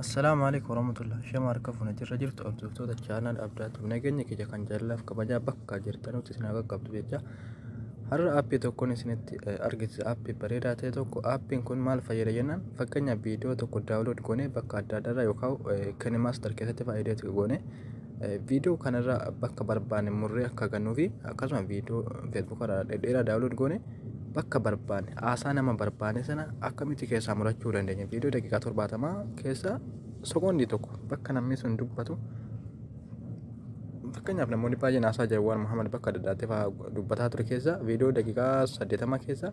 Assalaamu alaikum warahmatullahi. Shama harka fuune jirra jirtu hordoftoota channel Abdaatu. Nageenya kiyya kan jaalalaaf kabajaa bakka jirtanutti isin haa qaqqabdu jecha. Har'a aappii tokkoon isinitti argisiisa. Aappii bareedaa ta'e tokko. Aappiin kun maal fayyada jennaan, fakkeenyaaf viidiyoo tokko download goonee bakka adda addaarraa yookaan KineMaster keessatti fa'aa goone viidiyoo kanarra bakka barbaanne murree akka gannuu fi akkasuma viidiyoo Facebook irraa dhedheeraa download goone bakka barbaanne haasaa nama barbaanne sana akkamitti keessaa murachuu dandeenya. Viidiyoo daqiiqaa 70 keessa sekoondii tokko bakka namni sun dubbatu, fakkeenyaaf namoonni baay'een haasaa Jawaar Muhammad bakka adda addaatti fa'aa dubbataa ture keessa viidiyoo daqiiqaa 80 keessa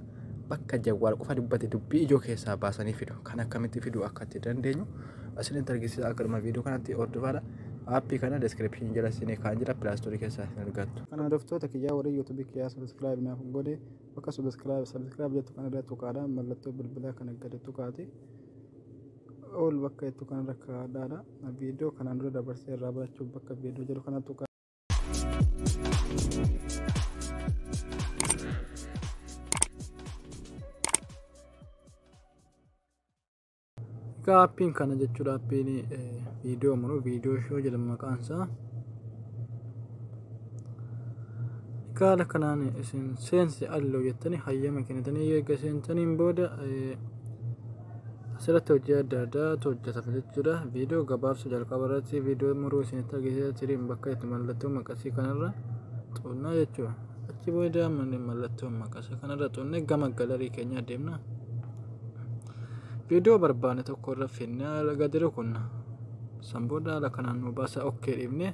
bakka Jawaar qofa dubbate dubbii ijoo keessaa baasanii fidu. Kan akkamitti fidu akka itti dandeenyu isinitti argisiisa. Akkuma viidiyoo kanatti hordofaadha. Aappii kana description jala isinii kaan jira, Play Store keessaa isin argattu. Kana hordoftoota kiyyaa warri YouTube kiyyaa subscribe naaf godhe, bakka subscribe jettu kana irra tuqaadha. Mallattoo bilbilaa kana gadi tuqaati. Ol bakka jettu kanarra kaa'adhaadha. Viidiyoo kanaan dura dabarsee irraa barachuuf bakka viidiyoo jedhu kana tuqaa. Egaa aappiin kana jechuudha. Aappiin viidiyoo muru VideoShow jedhama maqaan isaa. Egaa haala kanaan isin seensi allow jettanii hayyama kennitanii eega seentaniin booda asirratti hojii adda addaatu hojjetama jechuudha. Viidiyoo gabaabsuu, jalqaba irratti viidiyoo muruu isinitti argisiisa. Trim bakka itti mallattoo maqasii kanarra xunnaa jechuudha. Achi booda mallattoo maqasii kanarra xunnee gama gallery keenyaa deemna. Viidiyoo barbaanne tokko irra finnee gadi rukunna. San booda haala kanaan nu baasa. Okay dhiibne,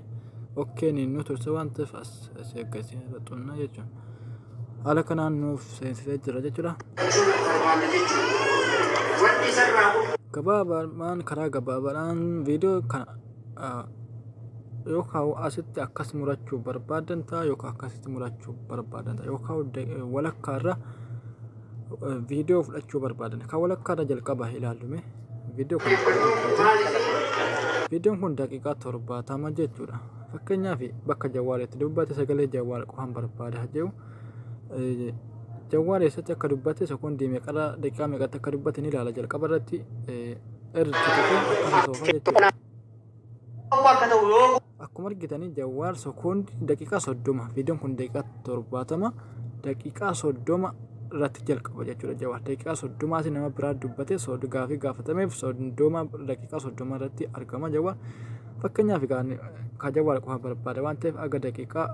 okayn nu turse waan ta'eef as eeggasii irra xunnaa jechuudha. Haala kanaan nuuf seensisee jira jechuudha. Gabaabaan karaa gabaabaadhaan viidiyoo kana yookaan asitti akkas murachuu barbaadan ta'a, yookaan akkasitti murachuu barbaadan ta'a, yookaan walakkaarra viidiyoo fudhachuu barbaadan. Kan walakkaarra jalqaba ilaallume viidiyoo kana. Viidiyoon kun daqiiqaa 70 jechuudha. Fakkeenyaaf bakka Jawwaaritti dubbate sagalee Jawwaar qofaan barbaada jedhu, Jawwaar eessatti akka dubbate, sekoondii meeqarra, daqiiqaa meeqatti akka dubbate ni ilaala. Jalqaba irratti irratti tuqee akkasuma soofa jechuudha. Akka ta'u yoo Akkuma argitanii Jawwaar sekoondii daqiiqaa 30, viidiyoon kun daqiiqaa 70, daqiiqaa 30 irratti jalqaba jechuudha. Jawwaar daqiiqaa 30 nama biraa dubbate gaafii gaafatameef 30, daqiiqaa 30 irratti argama Jawwaar. Fakkeenyaaf ka Jawwaar qofa barbaada waan ta'eef aga daqiiqaa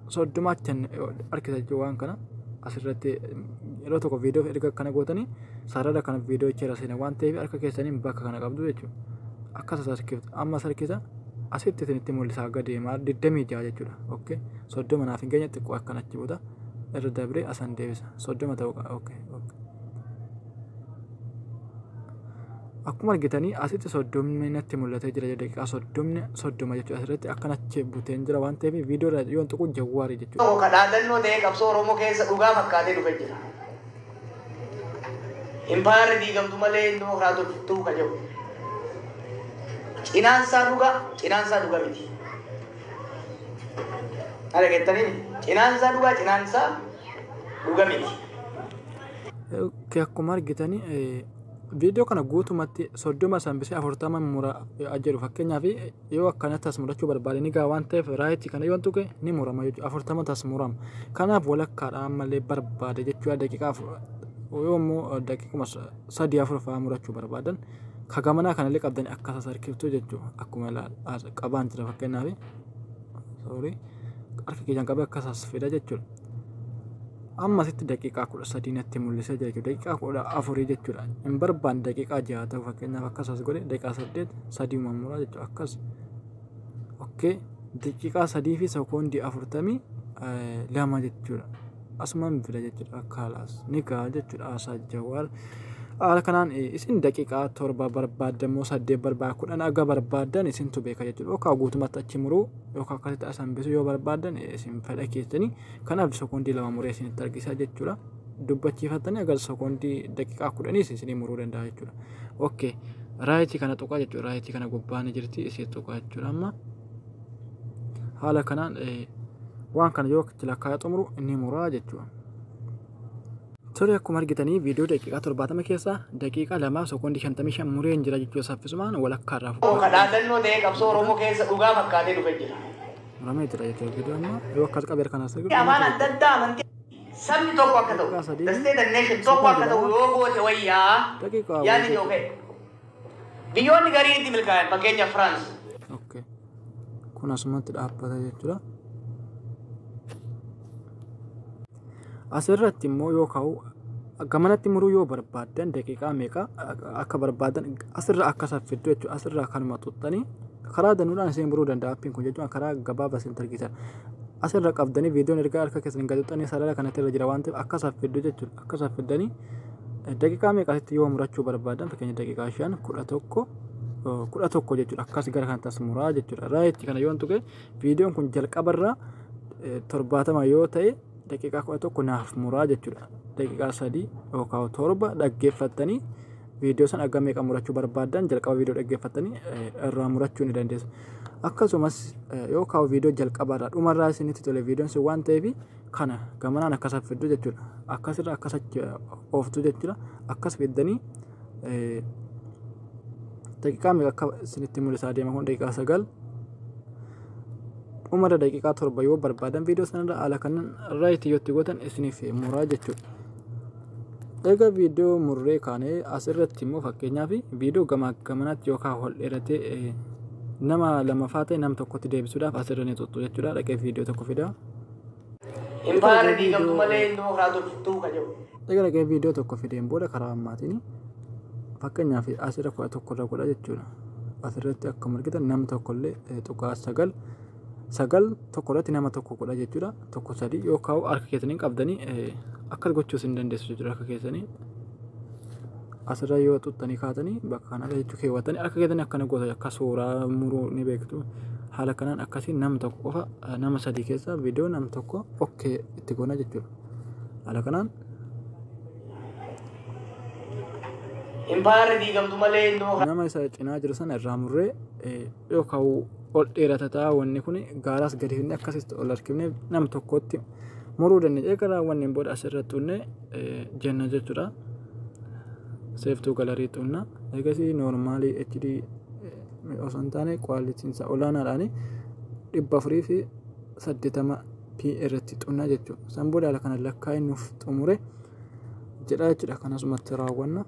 30tti harkisa jechuudha. Waan kana asirratti yeroo tokko viidiyoo erga akkana gootanii sarara kana viidiyoo irra seena waan ta'eef harka keessaniin bakka kana qabdu jechuudha. Akkas harkiftu. Amma harkisa asitti isinitti mul'isa, aga deemaa 26 jechuudha. Okay, 30 naaf hin geenye, xiqqoo akkanatti buta irra dabree asan deebisa, 30 ta'uu qaba. Okay. Akkuma argitanii asitti 30 natti mul'atee jira, daqiiqaa 30, 30 jechuudha. Asirratti akkanatti buteen jira waan ta'eef viidiyoo irra yoon tuqu Jawwaarii jechuudha. Tokko ka dhaadannoo ta'ee qabsoo Oromoo keessa dhugaa fakkaatee dhufe jira. Impaayarri diigamtu malee hin dimokiraatoftuu ka jedhu. Cinaan isaa dhugaa, cinaan isaa dhuga miti. Dhageettanii, cinaan isaa dhugaa, cinaan isaa dhuga miti. Akkuma argitanii viidiyoo kana guutumatti 30 sanbisee 40 mura jedhu. Fakkeenyaaf yoo akkanatti as murachuu barbaade ni gaa waan ta'eef right kana yoo tuqe ni murama jechuudha. 40 tas murama. Kanaaf walakkaadha ammallee barbaade jechuudha. Daqiiqaa yoo immoo daqiiquma sadii afur fa'aa murachuu barbaadan kagamanaa kanallee qabdanii akkas harkiftu jechuudha. Akkuma qabaan jira, fakkeenyaaf, sorry, harka keessan qabee akkas as fida jechuudha. Amma asitti daqiiqaa 13 natti mul'isee jira jechuudha. Daqiiqaa 14 jechuudha. Hin barbaanne daqiiqaa 6 ta'u, fakkeenyaaf akkas as godhe, daqiiqaa 8 sadii muraa jechuudha. Akkas, okay, daqiiqaa 3 fi sekoondii 42 jechuudha. Asumaan fida jechuudha. Akka haalaas ni ga'a jechuudha haasaa Jawaar. Haala kanaan isin daqiiqaa 7 barbaaddan moo 8 barbaada, 10 aga barbaaddan isintu beeka jechuudha. Yookaan guutummaatti achi muruu yookaan akkasitti as hambisuu yoo barbaaddan isin fedha keessanii. Kanaaf sekoondii 2 muree isinitti argisiisa jechuudha. Dubbachiifattanii agar sekoondii daqiiqaa 10s isinii muruu danda'a jechuudha. Okay. Right kana tuqaa jechuudha. Right kana gubbaan jirti, isii tuqaa jechuudha. Amma haala kanaan waan kana yoo itti lakkaa'ee xumuru inni muraa jechuudha. Tole, akkuma argitanii viidiyoo daqiiqaa 70 keessaa daqiiqaa 2 sekoondii 55 mureen jira jechuudha, saffisumaan walakkaa irraa Ka dhaadannoo ta'ee qabsoo Oromoo keessa dhugaa fakkaatee dhufe jira. Muramee jira jechuudha viidiyoo amma yoo akkas qabee kanas Afaan adda addaa, amantii, sabni tokko akka ta'u, the state and nation tokko akka ta'u yoo goote wayyaa daqiiqaa yaadni jiru ka'e. Biyyoonni gariin itti milkaa'an, fakkeenyaaf Firaans. Okay. Kun asumatti dhaabbata jechuudha. Asirratti immoo yoo ka'u gamanatti muruu yoo barbaaddan, daqiiqaa meeqa akka barbaadan asirra akka saffiddu jechuudha. Asirraa kanuma xuxxanii karaa danuudhaan isin muruu danda'a appiin kun jechuudha, karaa gabaabaa isin argisan. Asirra qabdanii viidiyoon ergaa harka keessan gadi xuxxanii sarara kanatti irra jira waan ta'eef akka saffiddu jechuudha. Akka saffiddanii daqiiqaa meeqatti yoo murachuu barbaadan, fakkeenya daqiiqaa 5, 11, 11 jechuudha. Akkas gara kanatti as muraa jechuudha. Right kana yoon tuqe viidiyoon kun jalqabarraa 70 yoo ta'e daqiiqaa 11 naaf muraa jechuudha. Daqiiqaa 3 yookaan 7 dhaggeeffattanii viidiyoo sana akka meeqa murachuu barbaadan jalqaba viidiyoo dhaggeeffattanii irraa murachuu ni dandeessu. Akkasumas yookaan viidiyoo jalqabarraa dhumarraa isinitti tole viidiyoon sun waan ta'eef kana gamanaan akkas fiddu jechuudha. Akkasirra akkas ooftu jechuudha. Akkas fiddanii daqiiqaa meeqa akka isinitti mul'isaa deema. Kun daqiiqaa 9, dhumarra daqiiqaa 7 yoo barbaadan viidiyoo sanarra haala kanaan right yoo itti gootan isiniif muraa jechuudha. Egaa viidiyoo murree kaanee asirratti immoo fakkeenyaaf viidiyoo gamaa gamanaatti yookaan ol dheeratee nama lamaffaa ta'e nam tokkotti deebisuudhaaf asirra ni xuxxu jechuudha. Dhaqee viidiyoo tokko fida. Impaayarri diigamtu malee hin dimokiraatoftuu ka jedhu. Egaa dhaqee viidiyoo tokko fideen booda karaa ammaatiin fakkeenyaaf asirra 11 irra godha jechuudha. Asirratti akkuma argitan nam tokkollee tuqaa sagal sagal tokko irratti nama tokko godha jechuudha. Tokko sadii yookaan harka keessanii qabdanii akkas gochuus hin dandeessu jechuudha harka keessanii. Asirra yoo xuxxanii kaatanii bakka kanarra jechuu keewwatanii harka keessanii akkana goota, akka suuraa muruu ni beektu. Haala kanaan akkasiin nam tokko qofa, nama sadii keessa viidiyoo nam tokko okay itti goona jechuudha. Haala kanaan Impaayarri diigamtu malee hin nama isa cinaa jiru sana irraa murree yookaan ol dheerata ta'a wanni kun gaaraas gadi finne akkasitti ol harkifnee nam tokkotti muruu dandeenya. Egaa raawwanneen booda asirratti xunne jenna jechuudha. Save to gallery xunna. Egasii normal HD osoo hin taane qualityn isaa olaanaadhaan 480 p irratti xunna jechuudha. San booda haala kana lakkaa'ee nuuf xumure jedha jechuudha. Kanasumatti raawwanna.